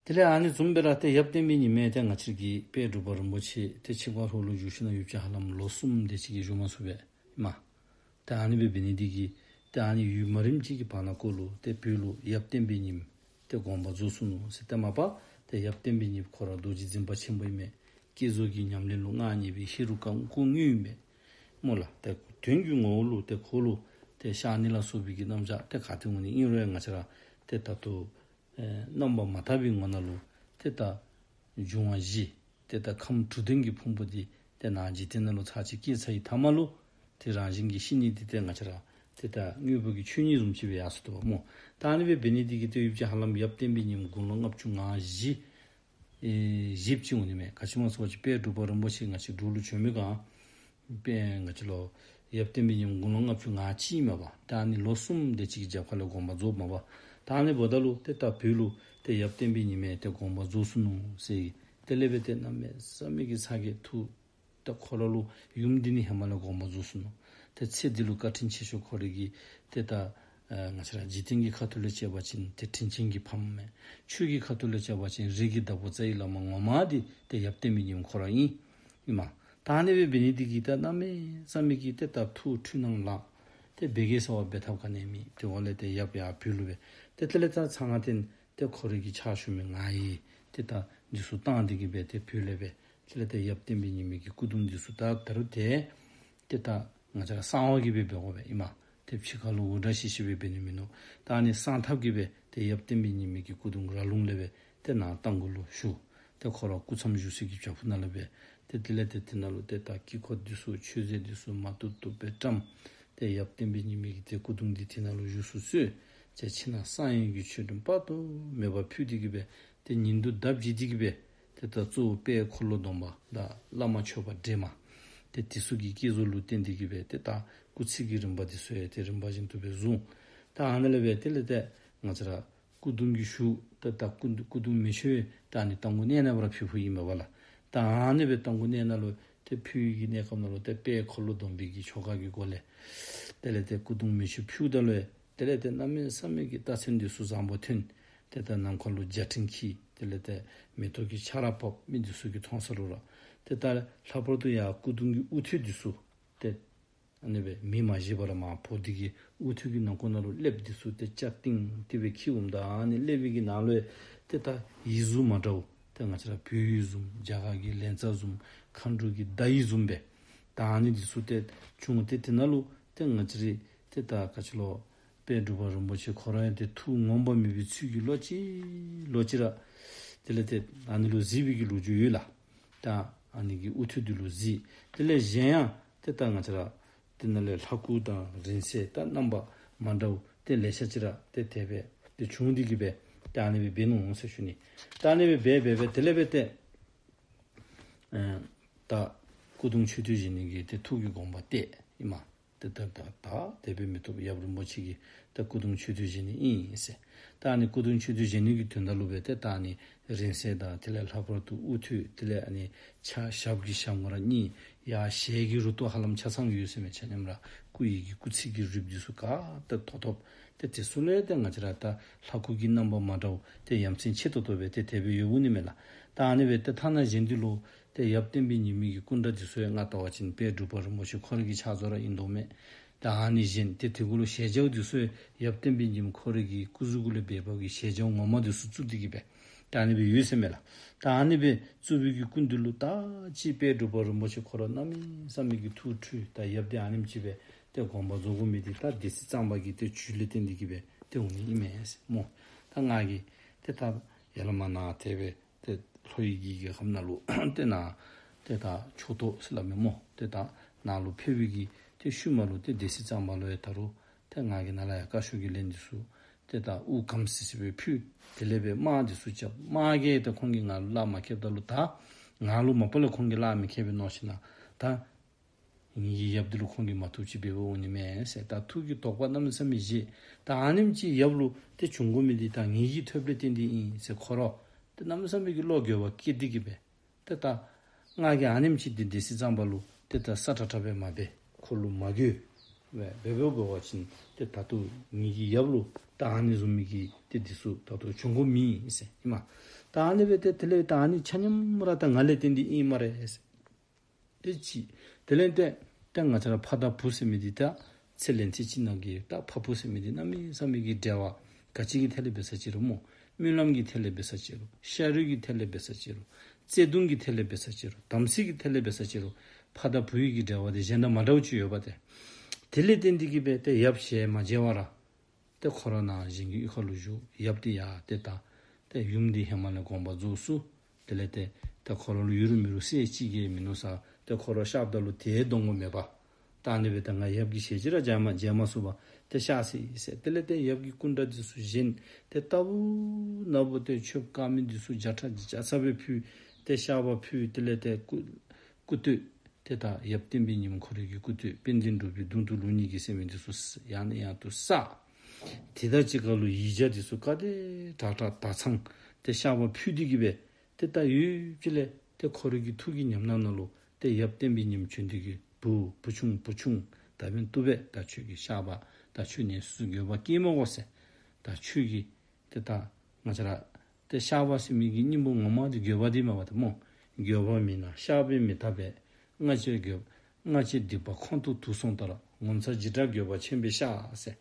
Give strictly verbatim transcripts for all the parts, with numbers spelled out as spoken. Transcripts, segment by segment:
དེ་ལས་ཨ་ནི་བཟུམ་སྦེ་ར་ཏེ་ཡབ་བསྟན་པའི་ཉི་མ་ཏེ་ང་བཅས་ཀྱི་དཔལ་འབྲུག་པ་རིན་པོ་ཆེ་ཏེ་ཆིབས་ཁ་ལྷོ་ལུ་བཞུགས་ཞིནམ་ལས་ཡུདཔ་ཅིག་ཧ་ལམ་ལོ་གསུམ་དེ་ཅིག་གི་བཞུགས་མ་ཚུགས་པས་ཨིན་མས། ཏེ་ཨ་ནི་སྦེ་འབད་ནི་འདི་གིས་ཏེ་ཨ་ནི་ཡུན་མ་རིངམ་ཅིག་གི་བར་ན་ཀོ་ལུ་ཏེ་བོད་ལུ་ཡབ་བསྟན་པའི་ཉི་མ་ཏེ་དགོངས་པ་རྫོགས་སོ་ནུག་ཟེར། ཏེ་མ་པ་ཏེ་ཡབ་བསྟན་པའི་ཉི་མ་ཁོ་ར་རྡོ་རྗེ་འཛིན་པ་ཆེན་པོ་ཨིན་མས། བསྐྱེད་རྫོགས་ཀྱི་ཉམས་ལེན་ལུ་མངའ་བརྙེས་པའི་ཧེ་རུ་ཀ་སྐུ་དངོས་ཨིན་པས་སྨོ་ལགས། ཏེ་དོན་གྱི་ངོ་བོ་ལུ་ཏེ་ཁོ་ལུ་ཏེ་ཤར་ནི་ལ་སོགས་པའི་གི་རྣམ་གཞག་ཏེ་ག་ཏེ་འོང་ནི་ཨིན་རུང་ང་བཅས་ར་ཏེ་ད་ལྟོ་ཨེ་རྣམ་པར་མ་དག་པའི་ངོ་ནང་ལུ་ཏེ་ད་འབྱུང་བ་བཞི་ཏེ་ད་ཁམས་དྲུག་ལྡན་གྱི་ཕུང་པོ་འདི་ཏེ་ནཱ་འཇིག་རྟེན་ནང་ལུ་ཚར་གཅིག་སྐྱེས་ཚར་བའི་མཐའ་མ་ལུ་ཏེ་རང་བཞིན་གྱིས་ཤི་ནི་འདི་ཏེ་ང་བཅས་ར་ཏེ་ད་དངོས་པོ་གི་ཆོས་ཉིད་བཟུམ་ཅིག་སྦེ་ཡར་སོ་དོ་བ་སྨོ། ད་ཨ་ནི་སྦེ་འབད་ནི་འདི་གིས་ཏེ་ཡུདཔ་ཅིག་ཧ་ལམ་ཡབ་བསྟན་པའི་ཉི་མ་དགུང་ལོ་ལྔ་བཅུ་ང་བཞི་ཨེ་བཞེསཔ་ཅིག་འོང་ནི་མས། ག་ཅི་སྨོ་ཟེར་བ་ཅིན་དཔལ་འབྲུག་པ་རིན་པོ་ཆེ་ང་བཅས་འབྲུག་ལུ་བྱོན་མི་ག་དཔེ་ང་བཅས་ལུ་ཡབ་བསྟན་པའི་ཉི་མ་དགུང་ལོ་ལྔ་བཅུ་ང་གཅིག་མས་པ། ད་ཨ་ནི་ལོ་གསུམ་དེ་ཅིག་གི་རྒྱབ་ཁ་ལས་དགོངས་པ་རྫོགསཔ་མས་པ། ད་ཨ་ནི་འབདཝ་ད་ལུ་ཏེ་ད་བོད་ལུ་ཏེ་ཡབ་བསྟན་པའི་ཉི་མ་ཏེ་དགོངས་པ་རྫོགས་སོ་ནུག་ཟེར། དེ་ལས་འབད་ཏེ་གནམ་མེད་ས་མེད་ཀྱི་ཚ་གྱང་ཐུག། ད་ཁོ་ར་ལུ་ཡུམ་འདི་ནི་ཧེ་མ་ལས་དགོངས་པ་རྫོགས་སོ་ནུག། ཏེ་ཚེ་འདི་ལུ་བཀའ་དྲིན་ཆེ་ཤོས་ཁོ་རའི་གི་ཏེ་ད་ཨ་ང་བཅས་ར་འཇིག་རྟེན་གྱི་ཁ་ཐུག་ལས་བྱས་པ་ཅིན་ཏེ་དྲིན་ཅན་གྱི་ཕམ་མས། ཆོས་ཀྱི་ཁ་ཐུག་ལས་བྱས་པ་ཅིན་རིགས་ཀྱི་བདག་པོ་རྩ་བའི་བླ་མ་ངོ་མ་འདི་ཏེ་ཡབ་བསྟན་པའི་ཉི་མ་ཁོ་ར་ཨིན་ཨིན་མས། ད་ཨ་ནི་སྦེ་འབད་ནི་འདི་གིས་ད་གནམ་མེད་ས་མེད་ཀྱི་ཏེ་ད་ཐུགས་འཁྲུལ་སྣང་ལངས། ཏེ་འབད་གེ་ཟེར་བ་འབད་ཐབས་ག་ནི་ཡང་མེད། ཏེ་འོག་ལས་ཏེ་ཡབ་ཡར་བོད་ལུ་སྦེ་ཏེ་དེ་ལས་ད་ཚ་ང་ཏེ་ཏེ་ཁོ་རའི་གི་ཕྱག་ཞུ་མི་ང་ཡི་ཏེ་ད་འདི་ཚུ་བཏང་སྟེ་གི་སྦེ་ཏེ་བོད་ལས་སྦེ་དེ་ལས་ཏེ་ཡབ་བསྟན་པའི་ཉི་མ་གི་སྐུ་གདུང་འདི་ཚུ་ད་ད་རུང་ཏེ་ཏེ་ད་ང་བཅས་ར་གསང་བ་གི་སྦེ་འབད་དགོ་པས་ཨིན་མས། ཏེ་ཕྱི་ཁ་ལུ་འུར་སྒྲ་ཤི་ཤི་སྦེ་འབད་ནི་མིན་ནུག། ད་ཨ་ནི་གསང་ཐབས་ཀྱི་སྦེ་ཏེ་ཡབ་བསྟན་པའི་ཉི་མ་གི་སྐུ་གདུང་ར་ལུང་ལས་སྦེ་ཏེ་ནཱ་རྟ་མགོ་ལུ་བཞུགས། ཏེ་ཁོ་ར་སྐུ་མཚམས་བཞུགས་སའི་གི་བྱག་ཕུག་ནང་ལས་སྦེ་ཏེ་དེ་ལས་ཏེ་དེ་ནང་ལུ་ཏེ་ད་དཀྱིལ་འཁོར་འདི་ཚུ་མཆོད་རྫས་འདི་ཚུ་མ་བཏུབ་བཏུབ་སྦེ་བཀྲམ། ཏེ་ཡབ་བསྟན་པའི་ཉི་མ་གི་ཏེ་སྐུ་གདུང་འདི་དེ་ནང་ལུ་བཞུགས་སུ་གསོལ། ཏེ་ཕྱི་ནང་གསང་བའི་གི་མཆོད་སྤྲིན་དཔག་ཏུ་མེད་པ་ཕུལ་ཏེ་གི་སྦེ་ཏེ་ཉིན་དུ་ཟླ་བརྗེ་སྟེ་གི་སྦེ་ཏེ་ད་གཙོ་བོ་དཔལ་འཁོར་ལོ་སྡོམ་པ་དང་བླ་མ་མཆོད་པ་སྒྲོལ་མ་ཏེ་འདི་ཚུ་གི་བསྐྱེད་རྫོགས་ལུ་བརྟེན་ཏེ་གི་སྦེ་ཏེ་ད་སྐུ་ཚིགས་ཀྱི་རིམ་པ་འདི་ཚུ་ཡང་ཏེ་རིམ་པ་བཞིན་དུ་སྦེ་བཟུང་། ད་ཨ་ནི་ལས་སྦེ་དེ་ལས་ཏེ་ང་བཅས་ར་སྐུ་གདུང་གི་ཞུ་ད་ད་སྐུ་སྐུ་གདུང་མེ་མཆོད་ད་ཨ་ནི་རྟ་མགོ་གནས་ནང་སྦེ་ར་ཕུལ་ཕུལཝ་ཨིན་པས་ལགས། ད་ཨ་ནི་སྦེ་རྟ་མགོ་གནས་ནང་ལུ་ཏེ་ཕུལ་བའི་གི་གནས་སྐབས་ནང་ལུ་ཏེ་དཔལ་འཁོར་ལོ་སྡོམ་པའི་གི་ཆོ་ག་གི་སྒོ་ལས་དེ་ལས་ཏེ་སྐུ་གདུང་མེ་མཆོད་ཕུལཝ་ད་ལུ་དེ་ལས་ཏེ་གནམ་མེད་ས་མེད་ཀྱི་རྟགས་མཚན་འདི་ཚུ་བཟང་པོ་ཐོན། ཏེ་ད་ནམ་མཁའ་ལུ་འཇའ་སྤྲིན་འཁྱིལ། དེ་ལས་ཏེ་མེ་ཏོག་གི་ཆར་ར་ཕབ། མི་འདི་ཚུ་གིས་མཐོང་ས་ལུ་ར་ཏེ་ད་ལྷག་པར་དུ་ཡང་སྐུ་གདུང་གི་དབུ་ཐོད་འདི་ཚུ་ཏེ་ཨ་ནི་སྦེ་མེ་མ་བཞེས་པར་མར་ཕོག་སྟེ་གི་དབུ་ཐོད་ཀྱི་ནང་ཁོག་ནང་ལུ་ཀླདཔ་འདི་ཚུ་ཏེ་ལྕགས་ཏིང་ཏི་སྦེ་འཁྱིལ་འོངམ་ད་ཨ་ནི་ཀླདཔ་གི་ནང་ལུ་ཏེ་ད་ཡིག་གཟུགས་མ་འདྲཝ་ཏེ་ང་བཅས་ར་བོད་ཡིག་བཟུམ་རྒྱ་གར་གྱི་ལཉྫ་བཟུམ་མཁའ་འགྲོ་གི་བརྡ་ཡིག་བཟུམ་སྦེ་ད་ཨ་ནི་འདི་ཚུ་ཏེ་བྱུང་། ཏེ་དེ་ནང་ལུ་ཏེ་ང་བཅས་རའི་ཏེ་ད་ག་ཅི་ལོ་དཔལ་འབྲུག་པ་རིན་པོ་ཆེ་ཁོ་ར་ཡང་ཏེ་ཐུགས་ངོམས་པ་མེད་པའི་ཚུལ་གྱིས་ལོག་ཅི་ལོག་ཅི་ར་དེ་ལས་ཏེ་ཨ་ནི་ལུ་གཟིགས་པའི་གི་ལོ་རྒྱུས་ཡོད་ལགས། ད་ཨ་ནི་གི་དབུ་ཐོད་འདི་ལུ་གཟིགས། དེ་ལས་གཞན་ཡང་ཏེ་ད་ང་བཅས་ར་དེ་ནང་ལས་ལྷ་སྐུ་དང་རིང་བསྲེལ་ད་རྣམ་པ་མ་འདྲཝ་ཏེ་ལེ་ཤ་ཅིག་ར་ཏེ་དེ་སྦེ་ཏེ་བྱུང་སྟེ་གི་སྦེ་ཏེ་ཨ་ནི་སྦེ་འབད་ནུག་ཟེར་ཞུ་ནི། ད་ཨ་ནི་སྦེ་འབད་འབད་འབད་དེ་ལས་འབད་ཏེ་ཨེ་ད་སྐུ་གདུང་མཆོད་རྟེན་བཞེངས་ནི་གི་ཏེ་ཐུགས་ཀྱི་དགོངས་པ་གཏད་ཨིན་མས། ཏེ་ད་ད་ད་དེ་སྦེ་མི་བཏུབ། ཡབ་རིན་པོ་ཆེ་གིས་ད་སྐུ་གདུང་མཆོད་རྟེན་བཞེངས་ནི་ཨིན་ཟེར། ད་ཨ་ནི་སྐུ་གདུང་མཆོད་རྟེན་བཞེངས་ནི་གི་དོན་དག་ལུ་སྦེ་ཏེ་ད་ཨ་ནི་རིང་བསྲེལ་དང་དེ་ལས་ལྷག་པར་དུ་དབུ་ཐོད་དེ་ལས་ཨ་ནི་ཕྱག་ཞབས་ཀྱི་ཞབས་ངར་གཉིས་ཡར་ཞལ་གྱི་རུ་ཏོ་ཧ་ལམ་ཆ་ཚང་ཡོད་ཟེར་མས། ཆ་མཉམ་ར་སྐུ་ཡི་གི་སྐུ་ཚིགས་ཀྱི་རིགས་འདི་ཚུ་ག་ཏེ་ཐོབ་ཐོབ། ཏེ་དེ་ཚུ་ལས་ཏེ་ང་བཅས་ར་ད་ལྷ་སྐུ་གི་རྣམ་པ་མ་འདྲཝ་ཏེ་ཡ་མཚན་ཆེ་ཏོག་ཏོ་སྦེ་ཏེ་དེ་སྦེ་ཡོདཔ་འོང་ནི་མས་ལགས། ད་ཨ་ནི་སྦེ་ཏེ་ཐ་ན་གཞན་འདི་ལུ་ཏེ་ཡབ་བསྟན་པའི་ཉི་མའི་གི་སྐུ་འདྲ་འདི་ཚུ་ཡང་ང་བལྟ་བ་ཅིན་དཔལ་འབྲུག་པ་རིན་པོ་ཆེ་ཁོ་རའི་གི་ཕྱག་བཟོ་ར་ཨིན་དོ་མས། ད་ཨ་ནི་གཞན་ཏེ་དེ་གུ་ལུ་ཞལ་རྒྱཝ་འདི་ཚུ་ཡང་ཡབ་བསྟན་པའི་ཉི་མ་ཁོ་རའི་གི་སྐུ་གཟུགས་གུ་ལས་འབད་བའི་གི་ཞལ་རྒྱཝ་ངོ་མ་འདི་ཚུ་བཙུགས་ཏེ་གི་སྦེ་ད་ཨ་ནི་སྦེ་ཡོད་ཟེར་མས་ལགས། ད་ཨ་ནི་སྦེ་བཙུགས་པའི་གི་སྐུ་མདུན་ལུ་ད་ཅི་དཔལ་འབྲུག་པ་རིན་པོ་ཆེ་ཁོ་ར་གནམ་མེད་ས་མེད་ཀྱི་ཐུགས་འཁྲུལ། ད་ཡབ་འདི་ཨ་ནེམ་ཅིག་སྦེ་ཏེ་དགོངས་པ་རྫོགས་དགོ་མི་འདི་ད་སྡེ་སྲིད་གཙང་པ་གི་ཏེ་ཇུས་ལས་བརྟེན་ཏེ་གི་སྦེ་ཏེ་འོང་ནི་ཨིན་མས་ཟེར་སྨོ། ད་ང་གིས་ཏེ་ད་ཡར་ལས་མར་ནཱ་དེ་སྦེ་ཏེ་ལྷོ་ཡི་གི་རྒྱལ་ཁམས་ནང་ལུ་ཏེ་ནཱ་ཏེ་ད་ཕྱོགས་གཏོགས་ཟེར་སླབ་མས་སྨོ། ཏེ་ད་ནཱ་ལུ་ཕེབས་པའི་གི་ཏེ་ཤུལ་མ་ལུ་ཏེ་སྡེ་སྲིད་གཙང་པ་ལུ་ཡང་ད་རུང་ཏེ་ང་གིས་ནཱ་ལས་ཡར་བཀའ་ཤོག་གི་ལན་འདི་ཚུ་ཏེ་ད་དབུ་སྐམ་སི་སི་སྦེ་ཕུལ། དེ་ལས་སྦེ་དམག་འདི་ཚུ་རྐྱབ། དམག་གིས་ཏེ་ཁོང་གིས་ང་ལུ་གླགས་མ་ཁེལཝ་ད་ལུ་ད་ང་ལུ་མ་པ་ལས་ཁོང་གིས་གླགས་མི་ཁེལ་བས་མནོ་ཞིནམ་ད་ངེ་གི་ཡབ་འདི་ལུ་ཁོང་གིས་མ་བཏུབ་ཅིག་འབད་འབདཝ་འོང་ནི་མས་ཟེར་ད་ཐུགས་ཀྱི་དོགས་པ་གནམ་མེད་ས་མེད་བཞེས། ད་ཨ་ནེམ་ཅིག་ཡབ་ལུ་ཏེ་བྱུང་དགོ་མི་འདི་ད་ངེ་གི་ཐོབ་ལས་བརྟེན་ཏེ་ཨིན་ཟེར་ཁོ་ར་ཏེ་གནམ་མེད་ས་མེད་ཀྱི་བློ་འགྱོད་པ་སྐྱེས་ཏེ་གི་སྦེ་ཏེ་ད་ང་གིས་ཨ་ནེམ་ཅིག་འདི་སྡེ་སྲིད་གཙང་པ་ལུ་ཏེ་ད་ས་ཁྲ་ཁྲ་སྦེ་མ་འབད། ཁོ་ལུ་མ་འགྱོད། འབད་འབད་འབད་བ་ཅིན་ཏེ་ད་ལྟོ་ངེ་གི་ཡབ་ལུ་ད་ཨ་ནི་བཟུམ་མའི་གི་ཏེ་འདི་ཚུ་ད་ལྟོ་བྱུང་དགོ་མི་ཨིན་ཟེར་ཨིན་མས། ད་ཨ་ནི་སྦེ་ཏེ་དེ་ལས་ད་ཨ་ནི་ཆ་མཉམ་ར་ད་ང་ལས་བརྟེན་ཏེ་ཨིན་སྨ་རེ་ཟེར། དེ་ཅིག། དེ་ལས་ཏེ་ཏེ་ང་བཅས་ར་ཕ་དང་བུ་ཟེར་མི་འདི་ད་ཚེ་ལས་ཚེ་གཅིག་ནང་གི་ད་ཕ་བུ་ཟེར་མི་འདི་གནམ་མེད་ས་མེད་ཀྱི་འབྲེལ་བ་ག་ཅི་གི་ཐད་ལས་འབད་ས་ཅི་རུང་སྨོ། སྨོན་ལམ་གྱི་ཐད་ལས་འབད་ས་ཅི་རུང་། ཤ་རུས་ཀྱི་ཐད་ལས་འབད་ས་ཅི་རུང་། བརྩེ་གདུང་གི་ཐད་ལས་འབད་ས་ཅི་རུང་། དམ་ཚིག་གི་ཐད་ལས་འབད་ས་ཅི་རུང་། ཕ་དང་བུ་ཡི་གི་འབྲེལ་བ་འདི་གཞན་དང་མ་འདྲཝ་ཅིག་ཡོདཔ་ཏེ། དེ་ལས་བརྟེན་ཏེ་གིས་སྦེ་ཏེ་ཡབ་ཞལ་མ་མཇལ་བར་ཏེ་ཁོ་ར་ནཱ་གཞན་གྱི་གཡུས་ཁ་ལུ་བཞུགས། ཡབ་འདི་ཡར་ཏེ་ད་ཏེ་ཡུམ་འདི་ཧེ་མ་ལས་དགོངས་པ་རྫོགས་སོང་། དེ་ལས་ཏེ་ཏེ་ཁོ་ར་ལུ་ཡོད་རུང་མེད་རུང་སྲས་གཅིག་གིས་མིན་ནུག་ཟེར་ཏེ་ཁོ་ར་གཤགསཔ་ད་ལུ་ཏེ་གདོང་ཁར་མེད་པར་ད་ཨ་ནི་སྦེ་ད་ང་ཡབ་ཀྱི་ཞལ་ཅིག་ར་མཇལ་མ་མཇལ་མ་ཚུགས་པར་ཏེ་གཤགས་སོ་ཡི་ཟེར། དེ་ལས་ཏེ་ཡབ་ཀྱི་སྐུ་འདྲ་འདི་ཚུ་བཞེངས། ཏེ་རྟག་བུ་ན་བུ་ཏེ་མཆོདཔ་དཀར་མེ་འདི་ཚུ་བརྒྱ་ཕྲག་བརྒྱ་རྩ་སྦེ་ཕུལ། ཏེ་བཤགས་པ་ཕུལ། དེ་ལས་ཏེ་སྐུ་སྐུ་བསྟོད། ཏེ་ད་ཡབ་བསྟན་པའི་ཉི་མ་ཁོ་རའི་གི་སྐུ་བསྟོད། དཔལ་ལྡན་འབྲུག་པའི་གདུང་དུ་ལུགས་གཉིས་ཀྱི་ཟེར་མི་འདི་ཚུ་ཡང་ནས་ཡང་དུ་བསགས། དེ་དང་གཅིག་ཁར་ལུ་ཡིག་བརྒྱ་འདི་ཚུ་ག་དེ་དྲག་དྲག་ད་ཚང་ཏེ་བཤགས་པ་ཕུལ་ཏེ་གིས་སྦེ་ཏེ་ད་ཡུདཔ་ཅིག་ལས་ཏེ་ཁོ་རའི་གི་ཐུགས་ཀྱི་ཉམས་སྣང་ནང་ལུ་ཏེ་ཡབ་བསྟན་པའི་ཉི་མ་བྱོན་ཏེ་གིས་བུ་བུ་ཆུང་བུ་ཆུང་ད་འབདན་བཏུབ་པས། ད་ཁྱོད་ཀྱིས་བཤགས་པ་ད་ཁྱོད་ནི་སུ་འགྱོད་པ་སྐྱེ་མི་དགོ་ཟེར། ད་ཁྱོད་ཀྱིས་ཏེ་ད་ང་བཅས་ར་ཏེ་བཤགས་པ་ཟེར་མི་གི་སྙིང་པོ་ངོ་མ་འདི་འགྱོད་པ་འདི་མས་པ་ཏེ་སྨོ། འགྱོད་པ་མེད་ན་བཤགས་པས་མི་དག་པས། སྔ་ཕྱིར་འགྱོད་སྔ་ཕྱིར་སྡིག་པ་ཁོང་དུ་དུག་སོང་ལྟར། ངོ་མཚར་འཇིགས་སྐྲག་འགྱོད་པ་ཆེན་པོས་བཤགས་ཟེར།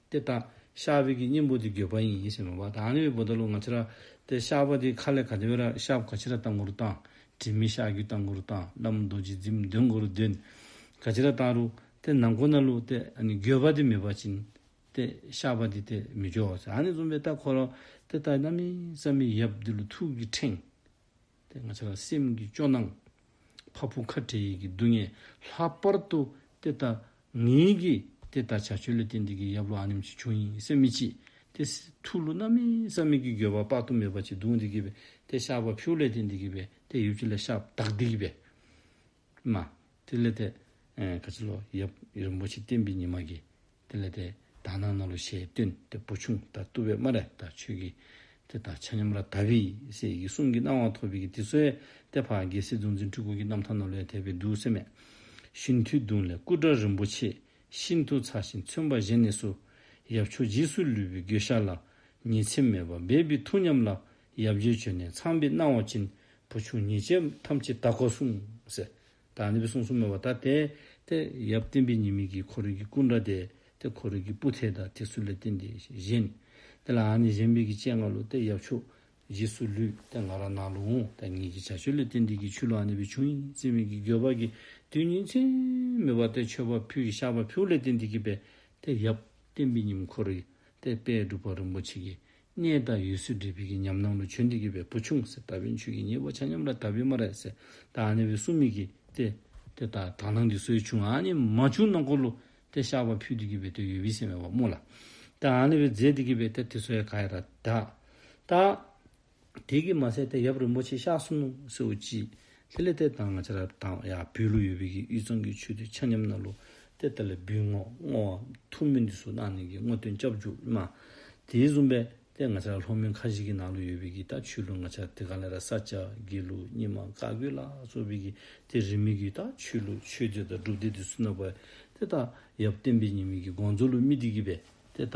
ཏེ་ད་བཤགས་པའི་གི་སྙིང་པོ་འདི་འགྱོད་པ་ཨིན་ཟེར་མས་པ། ད་ཨ་ནི་འབདཝ་ད་ལུ་ང་བཅས་ར་ཏེ་བཤགས་པ་འདི་ཁ་ལས་ག་དེ་སྦེ་ར་བཤགས་པ་ག་ཅི་ར་བཏང་དགོ་རུང་བཏང་། དྲི་མེད་བཤགས་རྒྱུད་བཏང་དགོ་རུང་བཏང་། བླམ་རྡོ་རྗེ་འཛིན་འདོན་དགོ་རུང་འདོན། ག་ཅི་ར་བཏང་རུང་ཏེ་ནང་ཁོག་ནང་ལུ་ཏེ་ཨ་ནི་འགྱོད་པ་འདི་མེད་པ་ཅིན་ཏེ་བཤགས་པ་འདི་ཏེ་མི་འགྱོ་ཟེར། ཨ་ནི་བཟུམ་སྦེ་ད་ཁོ་ར་ཏེ་ད་གནམ་མེད་ས་མེད་ཡབ་འདི་ལུ་ཐུགས་ཀྱི་ཕྲེང་ཏེ་ང་བཅས་ར་སེམས་ཀྱི་སྐྱོ་སྣང་ཕ་བུ་ཁ་བྲལ་བའི་གི་སྡུག་བསྔལ། ལྷག་པར་དུ་ཏེ་ད་ངེ་གི་ཏེ་ད་བྱ་སྤྱོད་ལས་བརྟེན་ཏེ་གིས་ཡབ་ལུ་ཨ་ནེམ་ཅིག་བྱུང་ཡི་ཟེར་མི་ཅིག་ཏེ་ཐུགས་ལུ་གནམ་མེད་ས་མེད་ཀྱི་འགྱོད་པ་དཔག་ཏུ་མེད་པ་ཅིག་གདུང་སྟེ་གིས་སྦེ་ཏེ་བཤགས་པ་ཕུལཝ་ལས་བརྟེན་ཏེ་གིས་སྦེ་ཏེ་ཡུདཔ་ཅིག་ལས་བཤགས་པ་དག་སྟེ་གིས་སྦེ་མ། དེ་ལས་ཏེ་ཨེ་ག་ཅི་ལོ་ཡབ་རིན་པོ་ཆེ་བསྟན་པའི་ཉི་མ་གིས་དེ་ལས་ཏེ་དག་སྣང་ནང་ལུ་ཞལ་སྟོན་ཏེ་བུ་ཆུང་ད་བཏུབ་པས་སྨ་རེ། ད་ཁྱོད་ཀྱིས་ཏེ་ད་ཆ་མཉམ་ར་དག་པས་ཟེར་གྱི་གསུང་གི་གནང་བ་ཐོབ་པའི་གི་དེ་ཚུ་ཡང་ཏེ་ཕར་རྒྱལ་སྲས་གདུང་འཛིན་སྤྲུལ་སྐུ་གི་རྣམ་ཐར་ནང་ལུ་ཡང་དེ་སྦེ་འདུག་ཟེར་མས། ཞུན་ཐིགས་གདུང་ལས་སྐུ་འདྲ་རིན་པོ་ཆེ། ཤིན་ཏུ་མཚར་ཞིང་མཚོན་པ་བཞེངས་ནས་སུ། ཡབ་མཆོག་རྗེས་སུ་ལུས་པའི་དགོས་ཤ་ལ། ཉིན་མཚན་མེད་པར་འབད་པའི་ཐུགས་ཉམས་ལ། ཡབ་རྗེས་བྱོན་ནས་ཚངས་པའི་གནང་བ་ཅིན། བུ་ཆུང་ཉེས་ཅན་ཐམས་ཅད་དག་གོ་གསུངས་ཟེར། ད་ཨ་ནི་སྦེ་གསུངས་གསུངསམ་མས་པ། ད་ཏེ་ཏེ་ཡབ་བསྟན་པའི་ཉི་མའི་གི་ཁོ་རའི་གི་སྐུ་འདྲ་འདི་ཏེ་ཁོ་རའི་གི་སྤུར་ཐལ་དང་དེ་ཚུ་ལས་བརྟེན་ཏེ་བཞེངས། དེ་ལས་ཨ་ནི་བཞེངས་པའི་གི་སྤྱན་སྔར་ལུ་ཏེ་ཡབ་མཆོག་རྗེས་སུ་ལུས་ཏེ་ང་ར་ནཱ་ལུ་འོང་། ད་ངེ་གི་བྱ་སྤྱོད་ལས་བརྟེན་ཏེ་གིས་ཁྱོད་ལུ་ཨ་ནི་སྦེ་བྱུང་ཡི་ཟེར་མི་གི་འགྱོད་པ་གིས་དུས་ཡུན་ཚད་མེད་པར་ཏེ་མཆོད་པ་ཕུལ་བཤགས་པ་ཕུལཝ་ལས་བརྟེན་ཏེ་གིས་སྦེ་ཏེ་ཡབ་བསྟན་པའི་ཉི་མ་ཁོ་རའི་ཏེ་དཔལ་འབྲུག་པ་རིན་པོ་ཆེ་གི་གནས་དང་འོད་ཟེར་འདྲེས་པའི་གི་ཉམས་སྣང་ལུ་བྱོན་ཏེ་གིས་སྦེ་བུ་ཆུང་ཟེར་ད་འབདན་ཁྱོད་ཀྱི་ཉེས་པ་ཆ་མཉམ་ར་དག་པས་སྨ་རེ་ཟེར། ད་ཨ་ནི་སྦེ་གསུངས་མི་གི་ཏེ་ཏེ་ད་དག་སྣང་འདི་ཚུ་ཡང་བྱུང་། ཨ་ནི་མ་བྱུང་ནང་འཁོད་ལུ་ཏེ་བཤགས་པ་ཕུལ་ཏེ་གིས་སྦེ་ཏེ་ཡོད་པས་ཟེར་མས་པ་སྨོ་ལགས། ད་ཨ་ནི་སྦེ་མཛད་དེ་གིས་སྦེ་ཏེ་དེ་ཚུ་ཡང་ག་ར་དག། ད་དེ་གིས་མ་ཚད་ཏེ་ཡབ་རིན་པོ་ཆེ་གཤགས་སོ་ནུག་ཟེརཝ་ཅིག་དེ་ལས་ཏེ་ད་ང་བཅས་ར་ད་ཡར་བོད་ལུ་ཡོད་པའི་གི་དབུས་གཙང་གི་ཆོས་སྡེ་ཆ་མཉམ་ནང་ལུ་ཏེ་དེ་ལས་འབུལ་བསྔོ་བསྔོ་བ་ཐུགས་སྨོན་འདི་ཚུ་གནང་ནི་གི་བསྔོ་རྟེན་སྐྱབས་འཇུག་མ། དེ་བཟུམ་སྦེ་ཏེ་ང་བཅས་ར་ལྷོ་མོན་ཁ་བཞི་གི་ནང་ལུ་ཡོད་པའི་གི་ད་ཆོས་ལུགས་ང་བཅས་དེ་ག་ལས་ར་ས་སྐྱ་དགེ་ལུགས་རྙིང་མ་བཀའ་བརྒྱུད་ལ་སོགས་པའི་གི་ཏེ་རིས་མེད་ཀྱི་ད་ཆོས་ལུགས་ཆོས་སྡེ་དང་སྒྲུབ་སྡེ་འདི་ཚུ་ནང་པ་ཏེ་ད་ཡབ་བསྟན་པའི་ཉི་མའི་གི་དགོངས་རྫོགས་ལུ་དམིགས་ཏེ་གིས་སྦེ་ཏེ་ད་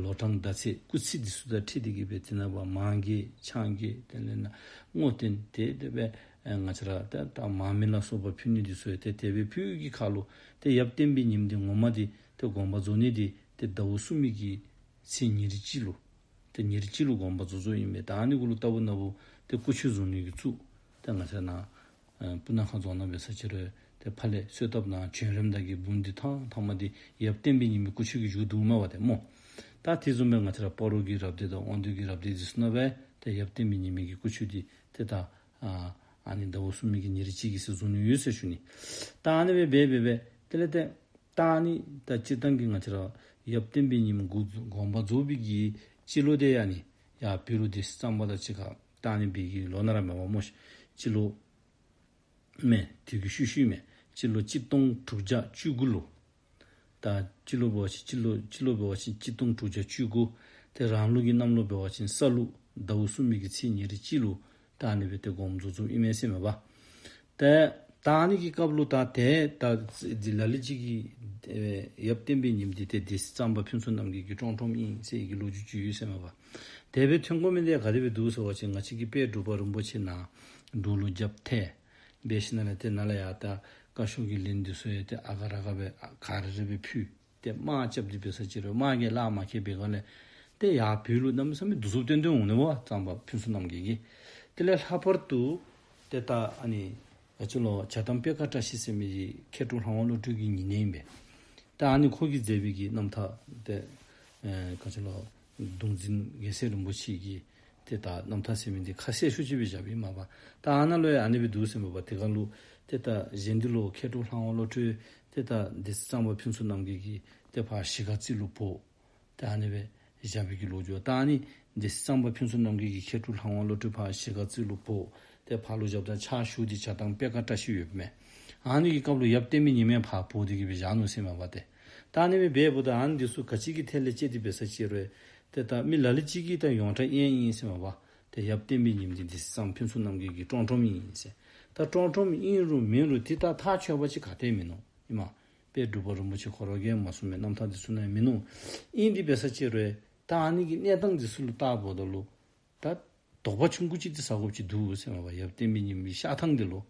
ལོ་གྲངས་ཟླ་ཚེས་སྐུ་ཚེས་འདི་ཚུ་དང་འཁྲིལ་ཏེ་གིས་སྦེ་དེ་ནང་པ་མང་འགྱེད་ཕྱག་འགྱེད་དེ་ལས་ན་བསྔོ་རྟེན་དེ་དེ་སྦེ་ཨེ་ང་བཅས་ར་ད་ད་མར་མེ་ལ་སོགས་པ་ཕུལ་ནི་འདི་ཚུ་ཡང་ཏེ་དེ་སྦེ་ཕུལ་གྱི་ཁར་ལུ་ཏེ་ཡབ་བསྟན་པའི་ཉི་མ་འདི་ངོ་མ་འདི་ཏེ་དགོངས་པ་རྫོགས་ནི་འདི་ཏེ་ཟླཝ་གསུམ་པའི་གི་ཚེས་ཉེར་གཅིག་ལུ་ཏེ་ཉེར་གཅིག་ལུ་དགོངས་པ་རྫོགས་རྫོགསཔ་ཨིན་པས། ད་ཨ་ནི་གུ་ལུ་ལྟ་བུ་ན་བུ་ཏེ་སྐུ་མཆོད་བཟུང་ནི་གི་ཚུ་ཏེ་ང་བཅས་ནཱ་ཨ་སྤུ་ན་ཁ་རྫོང་ནང་འབད་ས་ཅིག་རུང་ཏེ་ཕར་ལས་གསོལ་ཐབ་ནང་བྱོན་རནམ་ད་གི་འབུམ་འདི་ཐང་ཐང་མ་འདི་ཡབ་བསྟན་པའི་ཉི་མའི་སྐུ་མཆོད་ཀྱིས་བཞུགས་འདུག་མས་པ་ཏེ་སྨོ། ད་དེ་བཟུམ་སྦེ་ང་བཅས་ར་སྤ་རོ་གི་རབ་སྡེ་དང་དབང་འདུས་ཀྱི་རབ་སྡེ་འདི་ཚུ་ནང་སྦེ་ཏེ་ཡབ་བསྟན་པའི་ཉི་མའི་གི་སྐུ་མཆོད་འདི་ཏེ་ད་ཨ་ཨ་ནི་ཟླཝ་གསུམ་པའི་གི་ཉེར་གཅིག་གི་ཚེ་བཟུང་ནི་ཡོད་ཟེར་ཞུ་ནི། ད་ཨ་ནི་སྦེ་འབད་འབད་འབད་དེ་ལས་ཏེ་ད་ཨ་ནི་ད་སྤྱིར་བཏང་གི་ང་བཅས་ར་ཡབ་བསྟན་པའི་ཉི་མ་དགོངས་པ་རྫོགས་པའི་གི་སྤྱི་ལོ་དེ་ཨ་ནི་ཡར་བོད་ལུ་སྡེ་སྲིད་གཙང་པ་དང་གཅིག་ཁར་ད་ཨ་ནི་འབད་གི་ལོ་ནང་ར་མས་པ་སྨོ། སྤྱི་ལོ་མས་དེ་གི་ཤུལ་ཤུལ་མས། སྤྱི་ལོ་གཅིག་སྟོང་དྲུག་བརྒྱ་བཅུ་དགུ་ལུ། ད་སྤྱི་ལོ་འབད་བ་ཅིན་སྤྱི་ལོ་སྤྱི་ལོ་འབད་བ་ཅིན་གཅིག་སྟོང་དྲུག་བརྒྱ་བཅུ་དགུ། ཏེ་རང་ལུགས་ཀྱི་གནམ་ལོ་འབད་བ་ཅིན་ས་ལུག་ཟླཝ་གསུམ་པའི་གི་ཚེས་ཉེར་གཅིག་ལུ་ད་ཨ་ནི་སྦེ་ཏེ་དགོངས་རྫོགས་རྫོགསཔ་ཨིན་མས་ཟེར་མས་པ། ཏེ་ད་ཨ་ནི་གི་སྐབས་ལུ་ད་ཏེ་ད་འདི་ལ་ལུ་ཅིག་གིས་ཨེ་ཡབ་བསྟན་པའི་ཉི་མ་འདི་ཏེ་སྡེ་སྲིད་གཙང་པ་ཕུན་ཚོགས་རྣམ་རྒྱལ་གྱི་གཅོང་ཁྲོམ་ཨིན་ཟེར་གྱི་ལོ་རྒྱུས་ཅིག་ཡོད་ཟེར་མས་པ། དེ་སྦེ་ཐོན་དགོ་མི་འདི་ག་དེ་སྦེ་འདུག་ཟེར་བ་ཅིན་ང་བཅས་ཀྱི་དཔལ་འབྲུག་པ་རིན་པོ་ཆེ་ནཱ་འབྲུག་ལུ་རྒྱབ་ཐལ་འབད་ཞིནམ་ལས་ཏེ་ནཱ་ལས་ཡར་ད་བཀའ་ཤོག་གི་ལན་འདི་ཚུ་ཡང་ཏེ་ཨ་ག་ར་ག་སྦེ་ག་ར་ར་སྦེ་ཕུལ། ཏེ་དམག་རྐྱབ་སྟེ་འབད་ས་ཅིག་རུང་དམག་གིས་ལཱ་མ་ཁེལ་བའི་སྒང་ལས་ཏེ་ཡར་བོད་ལུ་གནམ་མེད་ས་མེད་གདུག་རྩུབ་སྟོན་སྟོན་འོང་ནི་བ་གཙང་པ་ཕུན་ཚོགས་རྣམ་རྒྱལ་གྱིས། དེ་ལས་ལྷག་པར་དུ་ཏེ་ད་ཨ་ནི་ག་ཅི་ལོ་བྱ་བཏང་པད་དཀར་བཀྲ་ཤིས་ཟེར་མི་འདི་མཁས་གྲུབ་ལྷ་དབང་བློ་གྲོས་ཀྱི་ཉེ་གནས་ཨིན་པས། ད་ཨ་ནི་ཁོ་གིས་མཛད་པའི་གི་རྣམ་ཐར་ཏེ་ཨེ་ག་ཅི་ལོ་གདུང་འཛིན་རྒྱལ་སྲས་རིན་པོ་ཆེ་གི་ཏེ་ད་རྣམ་ཐར་ཟེར་མི་འདི་ཁ་གསལ་ཤོས་ཅིག་སྦེ་བཞགཔ་ཨིན་མས་པ། ད་ཨ་ནཱ་ལུ་ཡང་ཨ་ནི་སྦེ་འདུག་ཟེར་མས་པ། དེ་སྒང་ལུ་ཏེ་ད་གཞན་འདི་ལུ་མཁས་གྲུབ་ལྷ་དབང་བློ་གྲོས་ཏེ་ད་སྡེ་སྲིད་གཙང་པ་ཕུན་ཚོགས་རྣམ་རྒྱལ་གྱིས་ཏེ་ཕར་གཞིས་ཀ་རྩེ་ལུ་འབོ། ཏེ་ཨ་ནི་སྦེ་བཞག་པའི་གི་ལོ་རྒྱུས། ད་ཨ་ནི་སྡེ་སྲིད་གཙང་པ་ཕུན་ཚོགས་རྣམ་རྒྱལ་གྱིས་མཁས་གྲུབ་ལྷ་དབང་བློ་གྲོས་ཕར་གཞིས་ཀ་རྩེ་ལུ་འབོ། ཏེ་ཕར་ལུ་བཞགཔ་ད་ཕྱག་ཞུ་སྟེ་བྱ་བཏང་པད་དཀར་བཀྲ་ཤིས་ཡོདཔ་མས། ཨ་ནི་གི་སྐབས་ལུ་ཡབ་བསྟན་པའི་ཉི་མ་ཕར་འབོ་སྟེ་གི་སྦེ་བཞག་ནུག་ཟེར་མས་པ་ཏེ། ད་ཨ་ནི་སྦེ་འབདཝ་ད་ཨ་ནི་འདི་ཚུ་ག་ཅི་གི་ཐད་ལས་དཔྱད་དེ་འབད་ས་ཅིག་རུང་ཏེ་ད་མི་ལ་ལུ་ཅིག་གིས་ད་ཡོངས་གྲགས་ཨིན་ཨིན་ཟེར་མས་པ། ཏེ་ཡབ་བསྟན་པའི་ཉི་མ་འདི་སྡེ་སྲིད་གཙང་ཕུན་ཚོགས་རྣམ་རྒྱལ་གྱི་ཀྲོང་ཀྲོང་ཨིན་ཟེར། ད་ཀྲོང་ཀྲོང་ཨིན་རུང་མེན་རུང་ཏེ་ད་ཐག་ཆོད་པ་ཅིག་ག་ཏེ་མིན་ནུག་ཨིན་མས། དཔལ་འབྲུག་པ་རིན་པོ་ཆེ་ཁོ་ར་གིས་མ་གསུངས་པའི་རྣམ་ཐར་འདི་ཚུ་ནང་མིན་ནུག། ཨིན་ཏེ་འབད་ས་ཅིག་རུང་ད་ཨ་ནི་གི་གནས་སྟངས་འདི་ཚུ་ལུ་བལྟཝ་ད་ལུ་ད་དོགས་པ་ཆུང་ཀུ་ཅིག་ཏེ་ཟ་དགོཔ་ཅིག་འདུག་ཟེར་མས་པ། ཡབ་བསྟན་པའི་ཉི་མའི་གཤགས་ཐངས་འདི་ལུ་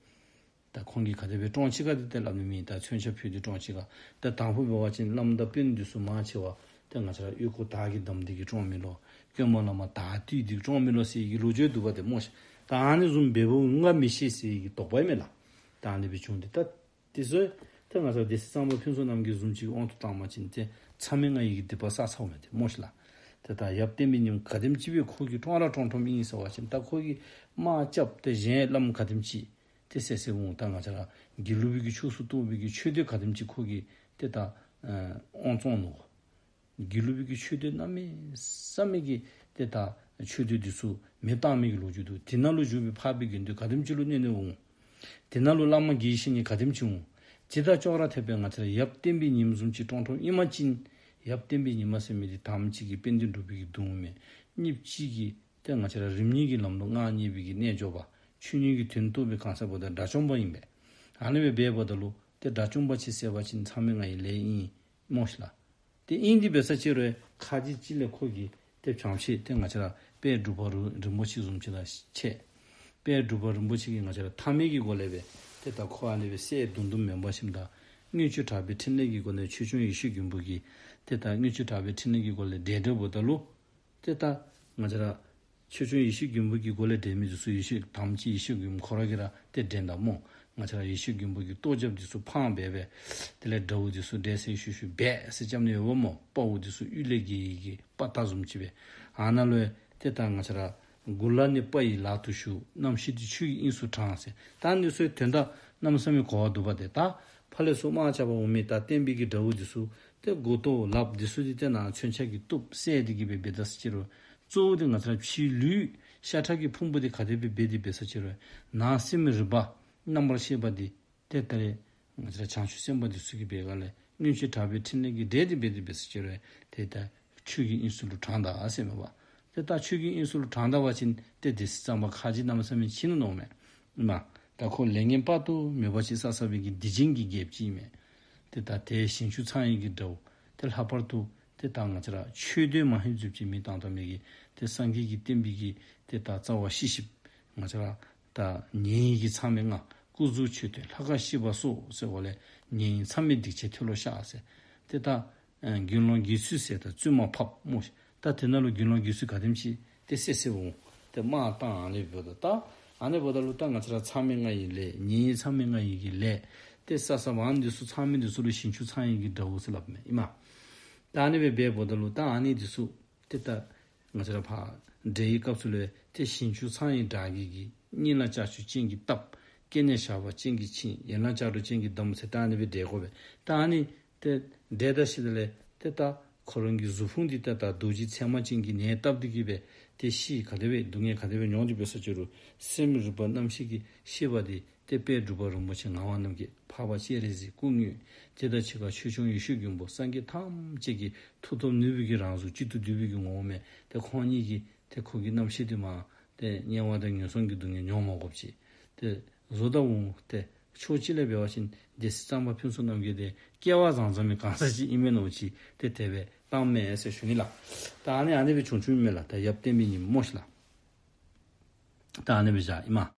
ད་ཁོང་གིས་ག་དེ་སྦེ་བཀྲོངས་ཅི་ག་འདི་ཏེ་སླབ་ནི་མེད། ད་མཚོན་ཆ་ཕུད་དེ་བཀྲོངས་ཅི་ག། ད་དང་ཕུ་འབད་བ་ཅིན་བླམ་དང་དཔོན་འདི་ཚུ་མང་ཆེ་བ་ཏེ་ང་བཅས་ར་ཨོལ་ལྐོག་དར་གྱིས་བསྡམས་ཏེ་གི་བཀྲོངས་མི་ལོ། དཀོན་མཆོག་བླ་མ་དར་བཏུལ་ཏེ་བཀྲོངས་མི་ལོ་ཟེར་གྱི་ལོ་རྒྱུས་འདུག་པ་ཏེ་སྨོ་ཤིག། ད་ཨ་ནི་བཟུམ་འབདཝ་འོང་ག་མི་ཤེས་ཟེར་གྱི་དོགས་པ་ཨིན་མས་ལགས། ད་ཨ་ནི་སྦེ་བྱུང་སྟེ་ད་དེ་ཚུ་ཏེ་ང་བཅས་སྡེ་སྲིད་གཙང་པ་ཕུན་ཚོགས་རྣམ་རྒྱལ་བཟུམ་ཅིག་དབང་དུ་བཏང་བ་ཅིན་ཏེ་མཚམས་མེད་ལྔ་ཡི་གི་སྡིག་པ་བསགས་ཚརཝ་མས་ཏེ་སྨོ་ཤིག་ལགས། ཏེ་ད་ཡབ་བསྟན་པའི་ཉི་མ་ག་དེམ་ཅིག་སྦེ་ཁོ་གིས་བཀྲོངས་ར་བཀྲོངས་བཀྲོངསམ་ཨིན་ཟེར་བ་ཅིན་ད་ཁོ་གིས་དམག་རྐྱབ་སྟེ་གཞན་བླམ་ག་དེམ་ཅིག་ཏེ་བསད་བསདཔ་འོང་། ད་ང་བཅས་ར་དགེ་ལུགས་པའི་གི་ཕྱོགས་སུ་གཏོགས་པའི་གི་ཆོས་སྡེ་ག་དེམ་ཅིག་ཁོ་གིས་ཏེ་ད་ཨེ་དབང་བཙོང་ནུག། དགེ་ལུགས་པའི་གི་ཆོས་སྡེ་གནམ་མེད་ས་མེད་ཀྱི་ཏེ་ད་ཆོས་སྡེ་འདི་ཚུ་མེ་བཏང་མི་གི་ལོ་རྒྱུས་འདུག། དེ་ནང་ལུ་བཞུགས་པའི་འཕགས་པའི་དགེ་འདུན་ག་དེམ་ཅིག་ལུ་གནོད་གནོདཔ་འོང་། དེ་ནང་ལུ་བླ་མ་དགེ་བཤེས་གཉེན་ག་དེམ་ཅིག་འོང་། དེ་དང་ཅོག་ར་འཐདཔ་སྦེ་ང་བཅས་ར་ཡབ་བསྟན་པའི་ཉི་མ་བཟུམ་ཅིག་བཀྲོངས་བཀྲོངསམ་ཨིན་པ་ཅིན་ཡབ་བསྟན་པའི་ཉི་མ་ཟེར་མི་འདི་དང་པ་ཅིག་གིས་དཔལ་ལྡན་འབྲུག་པའི་གི་གདུང་མས། གཉིས་པ་ཅིག་གིས་ཏེ་ང་བཅས་ར་རིམ་གཉིས་ཀྱི་ལམ་ལུ་མངའ་བརྙེས་པའི་གི་རྣལ་འབྱོར་པ་ཆོས་ཉིད་ཀྱི་དོན་རྟོགས་པའི་གང་ཟག་པོ་ད་དགྲ་བཅོམ་པ་ཨིན་པས། ཨ་ནི་སྦེ་འབདཝ་ད་ལུ་ཏེ་དགྲ་བཅོམ་པ་ཅིག་བསད་པ་ཅིན་མཚམས་མེད་ལྔ་ཡི་ལས་ཨིན་སྨོ་ཤིག་ལགས། ཏེ་ཨིན་ཏེ་འབད་ས་ཅིག་རུང་ཁ་ཅིག་ཅིག་ལས་ཁོ་གིས་ཏེ་བྱང་ཤེས་ཏེ་ང་བཅས་ར་དཔལ་འབྲུག་པ་རུ་རིན་པོ་ཆེ་བཟུམ་ཅིག་དང་ཕྱད། དཔལ་འབྲུག་པ་རིན་པོ་ཆེ་གིས་ང་བཅས་ར་ཐ་མལ་གྱི་སྒོ་ལས་སྦེ་ཏེ་ད་ཁོ་ཨ་ནི་སྦེ་བསད་རྡུང་རྡུངམ་མེན་པར་ཞིནམ་ད་མངོན་སྤྱོད་དྲག་པོའི་ཕྲིན་ལས་ཀྱི་སྒོ་ནས་ཆོས་སྐྱོང་ཡེ་ཤེས་མགོན་པོ་གིས་ཏེ་ད་མངོན་སྤྱོད་དྲག་པོའི་ཕྲིན་ལས་ཀྱི་སྒོ་ལས་བསྒྲལ་བསྒྲལཝ་ད་ལུ་ཏེ་ད་ང་བཅས་ར་ཆོས་སྐྱོང་ཡེ་ཤེས་མགོན་པོ་གི་སྒོ་ལས་བསྒྲལ་མི་འདི་ཚུ་ཡེ་ཤེས་དང་པ་ཅིག་ཡེ་ཤེས་མགོན་པོ་ཁོ་ར་གིས་ར་ཏེ་བསྒྲལ་ད་སྨོ། ང་བཅས་ར་ཡེ་ཤེས་མགོན་པོ་གི་གཏོར་རྒྱབ་འདི་ཚུ་འཕང་སྦེ་སྦེ་དེ་ལས་དགྲ་བོ་འདི་ཚུ་བསྒྲལ་སེ་ཤུལ་ཤུལ་སྦེ་ཟེར་རྐྱབ་ནི་ཡོདཔ་སྨོ། དཔའ་བོ་འདི་ཚུ་གཡུལ་ལས་རྒྱལ་ཡི་གི་དཔའ་རྟགས་བཟུམ་ཅིག་སྦེ། ཨ་ནཱ་ལུ་ཏེ་ད་ང་བཅས་ར་མགུ་ལ་ནི་དཔའ་ཡི་ལག་ཏུ་ཞུགས། རྣམ་ཤེས་འདི་ཆོས་ཀྱི་དབྱིངས་སུ་དྲངས་ཟེར། ད་འདི་ཚུའི་དོན་དག་གནམ་མེད་ས་མེད་གོ་བ་འདུག་པ་ཏེ། ད་ཕར་ལས་ཚུར་དམག་རྐྱབ་པར་འོང་མི་ད་བསྟན་པའི་གི་དགྲ་བོ་འདི་ཚུ་ཏེ་མགུ་ཏོ་ལགཔ་འདི་ཚུ་འདི་ཏེ་ནཱ་མཚོན་ཆ་གིས་གཏུབ་བསད་དེ་གི་སྦེ་འབད་ད་ས་ཅིག་རུང་གཙོ་བོ་འདི་ང་བཅས་ར་ཕྱིའི་ལུས་ཤ་ཁྲག་གི་ཕུང་པོ་འདི་ག་དེ་སྦེ་འབད་དེ་འབད་ས་ཅིག་རུང་ནང་སེམས་རིག་པ་རྣམ་པར་ཤེས་པ་འདི་ཏེ་ད་རེས་ང་བཅས་ར་བྱང་ཆུབ་སེམས་དཔའ་འདི་ཚུ་གིས་འབད་ག་ལས་མངོན་སྤྱོད་དྲག་པོའི་ཕྲིན་ལས་ཀྱིས་བསྒྲལ་ཏེ་འབད་དེ་འབད་ས་ཅིག་རུང་ཏེ་ད་ཆོས་ཀྱི་དབྱིངས་སུ་ལུ་དྲངས་ད་ཟེར་མས་པ། ཏེ་ད་ཆོས་ཀྱི་དབྱིངས་སུ་ལུ་དྲངས་ད་པ་ཅིན་ཏེ་སྡེ་སྲིད་གཙང་པ་ཁ་རྗེ་གནམ་མེད་ས་མེད་ཕྱིན་ནུག་མནོཝ་མས། ཨིན་མས། ད་ཁོ་ལས་ངན་དཔག་ཏུ་མེད་པ་ཅིག་བསགས་བསགས་པའི་གི་སྡིག་ཅན་གྱི་རྒྱལཔོ་ཅིག་ཨིན་མས། ཏེ་ད་དེ་ཞིང་བཅུ་ཚང་ཡི་གི་དགྲ་བོ། ཏེ་ལྷག་པར་དུ་ཏེ་ད་ང་བཅས་ར་ཆོས་སྡེ་མ་ཧེ་མཛུབ་ཅིག་མེ་བཏང་བཏང་མི་གི་ཏེ་སངས་རྒྱས་ཀྱི་བསྟན་པའི་གི་ཏེ་ད་རྩ་བ་བཤིག་བཤིགཔ། ང་བཅས་ར་ད་ཉེ་ཡི་གི་མཚམས་མེད་ལྔ། སྐུ་གཟུགས་མཆོད་རྟེན་ལྷ་ཁང་བཤིག་པ་སོགས་ཟེར་བ་ལས་ཉེ་ཡི་མཚམས་མེད་སྡིག་ཆེན་མཐོལ་ལོ་བཤགས་ཟེར། ཏེ་ད་ཨེ་དགེ་སློང་དགེ་ཚུལ་ཟེར་ད་བཙུན་མ་ཕབ་སྨོ་ཤིག། ད་དེ་ནང་ལུ་དགེ་སློང་དགེ་ཚུལ་ག་དེམ་ཅིག་ཏེ་བསད་བསདཔ་འོང་། ཏེ་དམག་བཏང་ཨ་ནི་འབདཝ་ད་ད་ཨ་ནི་འབདཝ་ད་ལུ་ད་ང་བཅས་ར་མཚམས་མེད་ལྔ་ཡི་ལས་ཉེ་ཡི་མཚམས་མེད་ལྔ་ཡི་གི་ལས་ཏེ་བསགས་བསགསཔ་ཨ་ནི་འདི་ཚུ་ཚང་མི་འདི་ཚུ་ལུ་ཞིང་བཅུ་ཚང་ཡི་གི་དགྲ་བོ་ཟེར་སླབ་མས་ཨིན་མས། ད་ཨ་ནི་སྦེ་འབདཝ་ད་ལུ་ད་ཨ་ནི་འདི་ཚུ་ཏེ་ད་ང་བཅས་ར་ཕར་བསྒྲལ་བའི་སྐབས་སུ་ལས་ཏེ་ཞིང་བཅུ་ཚང་ཡི་དགྲ་བགེགས་ཀྱིས་སྙིང་ལ་ལྕགས་ཀྱུ་ཅན་གྱིས་བཏབ། སྐེ་ནས་ཞགས་པ་ཅན་གྱིས་ཆིངས། ཡན་ལག་ལྕགས་སྒྲོག་ཅན་གྱིས་བསྡམས་ཟེར་ད་ཨ་ནི་སྦེ་བསྒྲལ་དགོ་པས། ད་ཨ་ནི་ཏེ་བསྒྲལ་ད་ཞིནམ་ལས་ཏེ་ད་ཁོ་རང་གི་གཟུགས་ཕུང་འདི་ཏེ་ད་རྡོ་རྗེ་ཚེར་མ་ཅན་གྱིས་ནད་བཏབ་སྟེ་གི་སྦེ་ཏེ་ཤི། ག་དེ་སྦེ་སྡུག་བསྔལ་ག་དེ་སྦེ་མྱོང་སྟེ་འབད་ས་ཅིག་རུང་སེམས་རིག་པ་རྣམ་ཤེས་ཀྱི་ཤེས་པ་འདི་ཏེ་དཔལ་འབྲུག་པ་རིན་པོ་ཆེ་ངག་དབང་རྣམ་རྒྱལ་འཕགས་པ་སྤྱན་རས་གཟིགས་སྐུ་དངོས། དེ་དང་གཅིག་ཁར་ཆོས་སྐྱོང་ཡེ་ཤེས་མགོན་པོ་སངས་རྒྱས་ཐམས་ཅད་ཀྱི་མཐུ་སྟོབས་ནུས་པའི་གི་རང་གཟུགས་གཅིག་ཏུ་བསྡུས་པའི་གི་ངོ་བོ་མས། ཏེ་ཁོང་གཉིས་ཀྱིས་ཏེ་ཁོ་གི་རྣམ་ཤེས་འདི་མར་ཏེ་དམྱལ་བ་དང་ངན་སོང་གི་སྡུག་བསྔལ་མྱོང་མ་དགོཔ་ཅིག་ཏེ་བཟོ་ད་འོང་། ཏེ་ཕྱོགས་གཅིག་ལས་འབད་བ་ཅིན་སྡེ་སྲིད་གཙང་པ་ཕུན་ཚོགས་རྣམ་རྒྱལ་འདི་སྐལ་བ་བཟང་བཟང་མི་གང་ཟག་ཅིག་ཨིན་མས་མནོཝ་ཅིག་ཏེ་དེ་སྦེ་ བཏངམ་མས་ཟེར་ཞུ་ནི་ལགས། ད་ཨ་ནི་ཨ་ནི་སྦེ་བྱུང་བྱུངམ་ཨིན་མས་ལགས། ད་ཡབ་བསྟན་པའི་ཉིན་མོ་ཤིག་ལགས། ད་ཨ་ནི་སྦེ་བཞག་ཨིན་མས།